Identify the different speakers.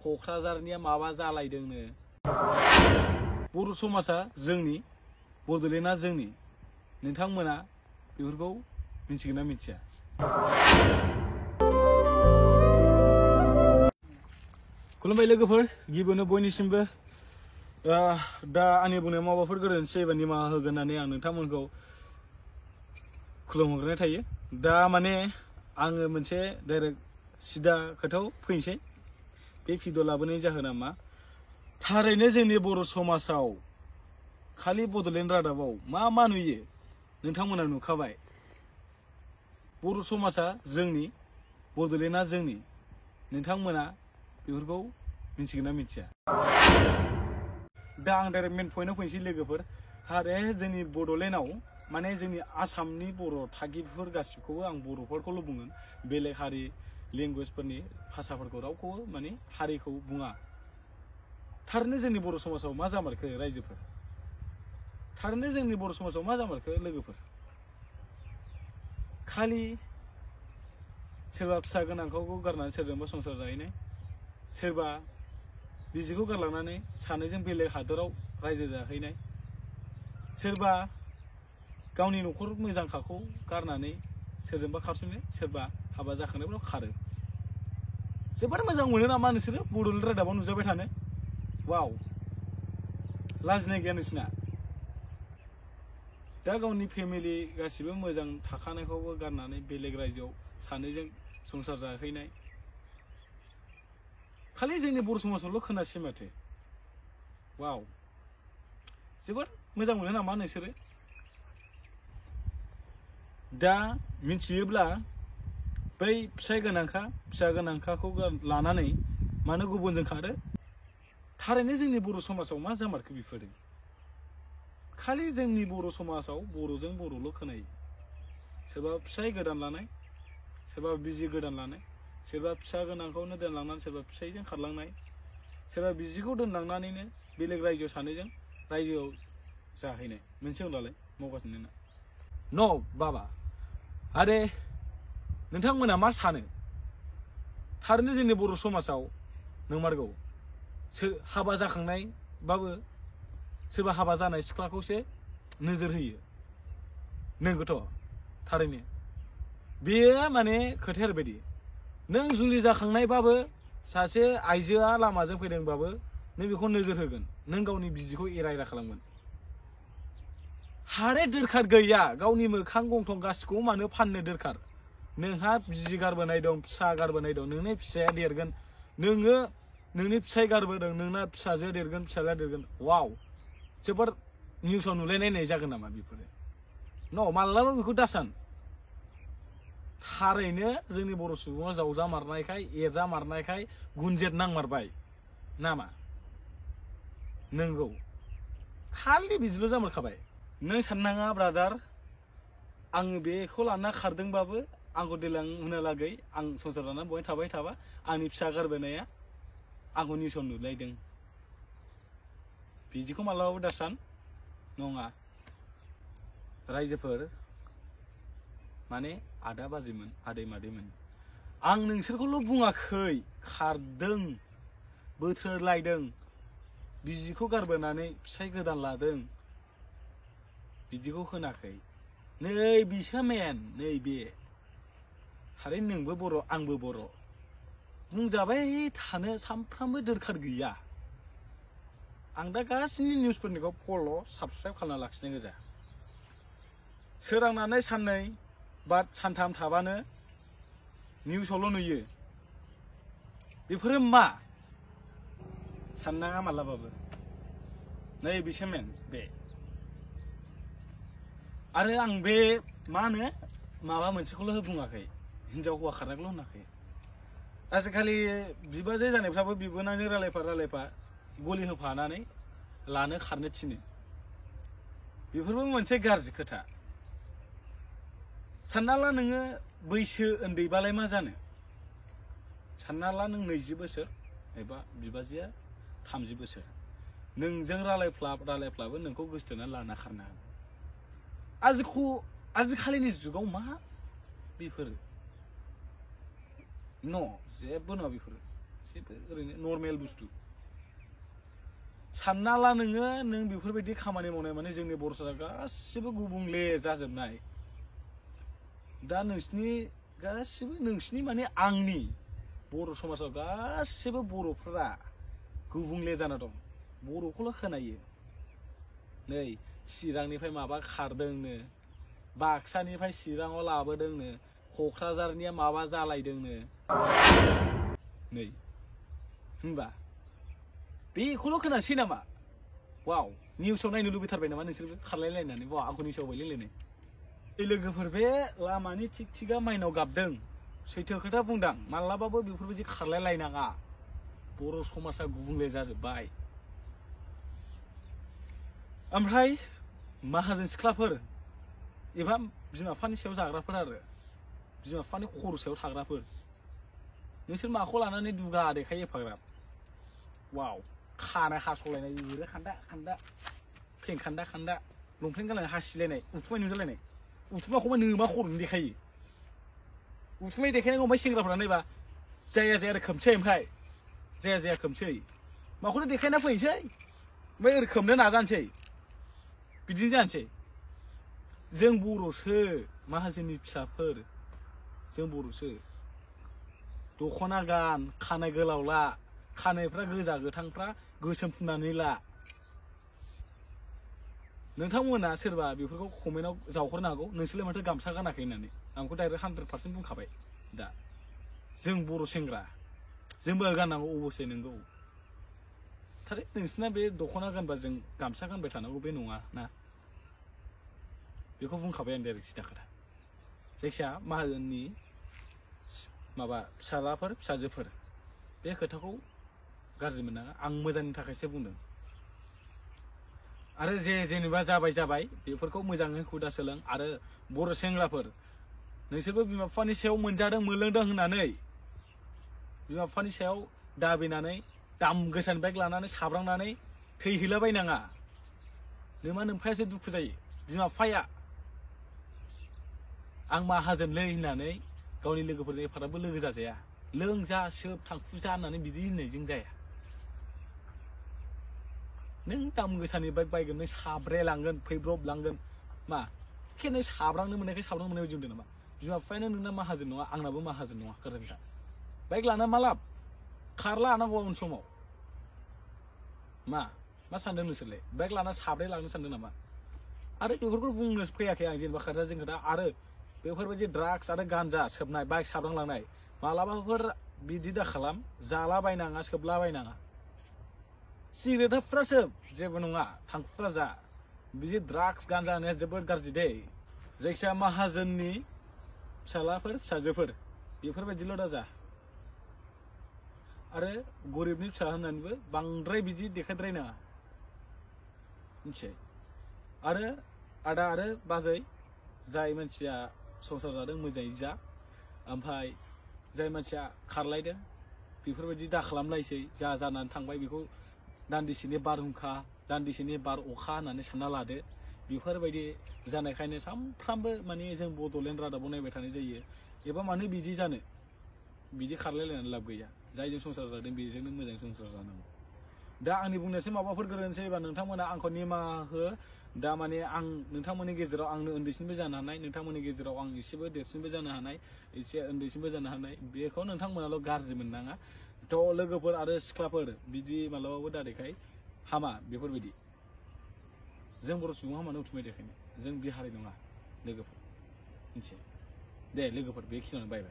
Speaker 1: क'क्राझारनिया माबा जालायदोंनो बर' समाजा जोंनि बड'लेण्डआ जोंनि नोंथांमोना बेफोरखौ मिथिगोन ना मिथिया खुलुमबाय लोगोफोर गिबियावनो बयनिसिमबो दा आंनि बुंनायाव माबाफोर गोरोन्थि जायोबा निमाहा होगोन होननानै आं नोंथांमोनखौ खुलुमहरनाय थायो दा माने आङो मोनसे डाइरेक्ट सिदा खोथायाव फैनोसै बे भिडिअ लाबोनायनि जाहोना मा थारैनो जोंनि बर' समाजाव खालि बड'लेण्ड रादाबाव मा नुयो नोंथांमोना नुखाबाय बर' समाजा जोंनि बड'लेण्डआ जोंनि नोंथांमोना बेफोरखौ मिथिगोन ना मिथिया दा आं डाइरेक्ट मेन पइन्टआव फैनोसै लोगोफोर आरो जोंनि बड'लेण्डआव माने जोंनि आसामनि बर' थागिबिफोर गासिबखौबो आं बर'फोरखौल' बुंगोन बेलेग हारि लेंगुवेजफोरनि भाषाफोरखौ रावखौबो माने हारिखौ बुङा थारैनो जोंनि बर' समाजाव मा जामारखो रायजोफोर थारैनो जोंनि बर' समाजाव मा जामारखो लोगोफोर खालि सोरबा फिसा गोनांखौ गारनानै सोरजोंबा संसार जाहैनाय सोरबा बिजिखौ गारलांनानै सानैजों बेलेग हादराव रायजो जाहैनाय सोरबा गावनि न'खर मोजांखाखौ गारनानै सोरजोंबा खारस'नो सोरबा हाबा जाखांनायफ्राव खारो जोबोद मोजां मोनो नामा नोंसोरो बड'लेण्ड रादाबाव नुजाबाय थानो वाव लाजिनाय गैया नोंसिना दा गावनि फेमिलि गासिबो मोजां थाखानायखौबो गारनानै बेलेग रायजोआव सानैजों संसार जाहैनाय खालि जोंनि बर' समाजावल' खोनासै माथो वाव जोबोद मोजां मोनो नामा नोंसोरो दा मिथियोब्ला बै फिसा गोनांखाखौ लानानै मानो गुबुनजों खारो थारैनो जोंनि बर' समाजाव मा जामारखो बेफोरो खालि जोंनि बर' समाजाव बर'जों बर'ल' खोनायो सोरबा फिसाय गोदान लानाय सोरबा बिजि गोदान लानाय सोरबा फिसा गोनांखौनो दोनलांनानै सोरबा फिसायजों खारलांनाय सोरबा बिजिखौ दोनलांनानैनो बेलेग रायजोआव सानैजों रायजोआव जाहैनाय मोनसे उनालाय मावगासिनो ना न' बाबा आरे नोंथांमोना मा सानो थारैनो जोंनि बर' समाजाव नंमारगौ हाबा जाखांनायबाबो सोरबा हाबा जानाय सिख्लाखौसो नोजोर होयो नंगौथ' थारैनो बेयो माने खोथाया ओरैबायदि नों जुलि जाखांनायबाबो सासे आइजोआ लामाजों फैदोंबाबो नों बेखौ नोजोर होगोन नों गावनि बिजिखौ एरा खालामगोन हारे दोरखार गैया गावनि मोखां गंथं गासिखौबो मानो फाननो दोरखार नोंहा बिजि गारबोनाय दं फिसा गारबोनाय दं नोंनि फिसाया देरगोन नोङो नोंनि फिसाय गारबोदों नोंना फिसाजो देरगोन फिसाला देरगोन वाव जोबोर निउसाव नुलायनाय जागोन नामा बेफोरो न मालाबा बेखौ दासान थारैनो जोंनि बर' सुबुङा जावजामारनायखाय एरजामारनायखाय गुनजेत नांमारबाय नामा नंगौ खालि बिदिल' जामारखाबाय नों साननाङा ब्रादार आङो बेखौ लाना खारदोंबाबो आंखौ देलां होनहालागै आं संसार जानानै बहाय थाबाय थाबा आंनि फिसा गारबोनाया आंखौ निउसाव नुलायदों बिदिखौ मालाबाबो दासान नङा रायजोफोर माने आदा बाजैमोन आदै मादैमोन आं नोंसोरखौल' बुङाखै खारदों बोथ्रोद लायदों बिजिखौ गारबोनानै फिसाय गोदान लादों बिदिखौ होनाखै नै बिसो मेन नैबे थारैनो नोंबो बर' आंबो बर' बुंजाबाय थानो सानफ्रामबो दोरखार गैया आं दा गासिनि निउसफोरनिखौ फल' साबसक्राइब खालामना लाखिनाय गोजा सोरांनानै साननै बा सानथाम थाबानो निउसावल' नुयो बेफोरो मा साननाङा मालाबाबो नै बिसो मेन बे आरो आं बे मा होनो माबा मोनसेखौल' बुङाखै हिनजाव हौवा खारनायखौल' होनाखै आजिखालि बिबाजै जानायफ्राबो बिबोनांजों रायलायफा गलि होफानानै लानो खारनो थिनो बेफोरबो मोनसे गाज्रि खोथा सानना ला नोङो बैसो उन्दैबालाय मा जानो सानना ला नों 20 बोसोर एबा बिबाजैया 30 बोसोर नोंजों रायलायफ्लाबो नोंखौ गोसथोना लाना खारनो हागौ आजिखालिनि जुगाव मा बेफोरो न' जेबो नङा बेफोरो जेबो ओरैनो नर्मेल बुस्थु सानना ला नोङो नों बेफोरबायदि खामानि मावनाय माने जोंनि बर' समाजा गासिबो गुबुंले जाजोबनाय दा नोंसिनि माने आंनि बर' समाजाव गासिबो बर'फोरा गुबुंले जाना दं बर'खौल' खोनायो नै चिरांनिफ्राय माबा खारदोंनो बाक्सानिफ्राय चिराङाव लाबोदोंनो क'क्राझारनिया माबा जालायदोंनो नै होनबा बेखौल' खोनासै नामा वाव निउसाव नायनो लुबैथारबाय नामा नोंसोरबो खारलायलायनानै वाव आंखौ निउसाव बायलायलायनाय लोगोफोर बे लामानि थिग थिगा माइनाव गाबदों सैथो खोथा बुंदां मालाबाबो बेफोरबायदि खारलायलायनाङा बर' समाजा गुबुंले जाजोब्बाय ओमफ्राय माहाजोन सिख्लाफोर एबा बिमा बिफानि सायाव जाग्राफोर आरो बिमा बिफानि खर' सायाव थाग्राफोर नोंसोर माखौ लानानै दुगा देखायो एफाग्राब वाव खानाय हास'लायनाय ओरै खान्दा फेंखान्दा खान्दा लंपेन्ट गाननानै हासिलायनाय उथुमाय नुजालायनाय उथुमाखौबा नोमा खर'नि देखायो उथुमाय देखायनांगौ ओमफ्राय सेंग्राफोरा नायबा जाया आरो खोमसै ओमफ्राय जाया खोमसै माखौनो देखायना फैनोसै ओमफ्राय ओरै खोमनो नाजानोसै बिदिनो जानोसै जों बर'सो माहाजोननि फिसाफोर जों बर'सो दख'ना गान खानाय गोलाव ला खानायफ्रा गोजा गोथांफ्रा गोसोम फुननानै ला नोंथांमोना सोरबा बेफोरखौ कमेन्टआव जावहरनो हागौ नोंसोरलाय माथो गामसा गानाखै होननानै आंखौ डाइरेक्ट 100% बुंखाबाय दा जों बर' सेंग्रा जोंबो गाननांगौ अबसे नंगौ थारै नोंसिना बे दख'ना गानबा जों गामसा गानबाय थानांगौ बे नङा ना बेखौ बुंखाबाय आं डाइरेक्ट सिदा खोथा जायखिया माहाजोननि माबा फिसालाफोर फिसाजोफोर बे खोथाखौ गाज्रि मोननाङा आं मोजांनि थाखायसो बुंदों आरो जेनेबा जाबाय बेफोरखौ मोजाङै हुदा सोलों आरो बर' सेंग्राफोर नोंसोरबो बिमा बिफानि सायाव मोनजादों मोनलोंदों होननानै बिमा बिफानि सायाव दाबिनानै दाम गोसानि बाइक लानानै साब्रांनानै थैहैलाबायनाङा नोमा नोमफायासो दुखु जायो बिमा बिफाया आं माहाजोनलै होननानै गावनि लोगोफोरजों एफाग्राबबो लोगो जाजाया लोंजा सोब थांखु जा होननानै बिदि होननायजों जाया नों दाम गोसानि बाइक बायगोन नों साब्रे लांगोन फैब्रब लांगोन मा नों साब्रांनो मोननायखाय साब्रांनो मोननाय बायदि बुंदों नामा बिमा बिफायानो नोंना माहाजोन नङा आंनाबो माहाजोन नङा खोथा बाइक लाना मा लाब खारला लानांगौ उन समाव मा सानदों नोंसोरलाय बाइक लाना साब्रै लांनो सानदों नामा आरो बेफोरखौ बुंनो फैयाखै आं जेनेबा खोथाजों खोथा आरो बेफोरबायदि ड्राग्स आरो गान्जा सोबनाय बाइक साब्रांलांनाय मालाबाफोर बिदि दा खालाम जालाबायनाङा सोबलाबायनाङा सिगारेटफ्रा सोब जेबो नङा थांखुफ्रा जा बिदि ड्राग्स गान्जा होनाया जोबोद गाज्रि दे जायखिया माहाजोननि फिसालाफोर फिसाजोफोर बेफोरबायदिल' दाजा आरो गरिबनि फिसा होननानैबो बांद्राय बिदि देखायद्रायनाङा मिथिबाय आरो आदा आरो बाजै जाय मानसिया संसार जादों मोजाङै जा ओमफ्राय जाय मानसिया खारलायदों बेफोरबायदि दा खालामलायसै जा जानानै थांबाय बेखौ दान्दिसेनि बारहुंखा दान्दिसेनि बार अखा होननानै सानना लादो बेफोरबायदि जानायखायनो सानफ्रामबो माने जों बड'लेण्ड रादाबाव नायबाय थानाय जायो एबा मानो बिदि जानो बिदि खारलायलायनानै लाब गैया जायजों संसार जादों बेजोंनो मोजां संसार जानांगौ दा आंनि बुंनायसो माबाफोर गोरोन्थि एबा नोंथांमोना आंखौ निमाहा हो दा माने आं नोंथांमोननि गेजेराव आंनो उन्दैसिनबो जानो हानाय नोंथांमोननि गेजेराव आं एसेबो देरसिनबो जानो हानाय एसे उन्दैसिनबो जानो हानाय बेखौ नोंथांमोनाल' गाज्रि मोननाङा थ' लोगोफोर आरो सिख्लाफोर बिदि मालाबाबो दादेखाय हामा बेफोरबायदि जों बर' सुबुंहा मानो उथुमाय देखायनो जों बिहारि नङा लोगोफोर मिथिबाय दे लोगोफोर बेखिनियावनो बाय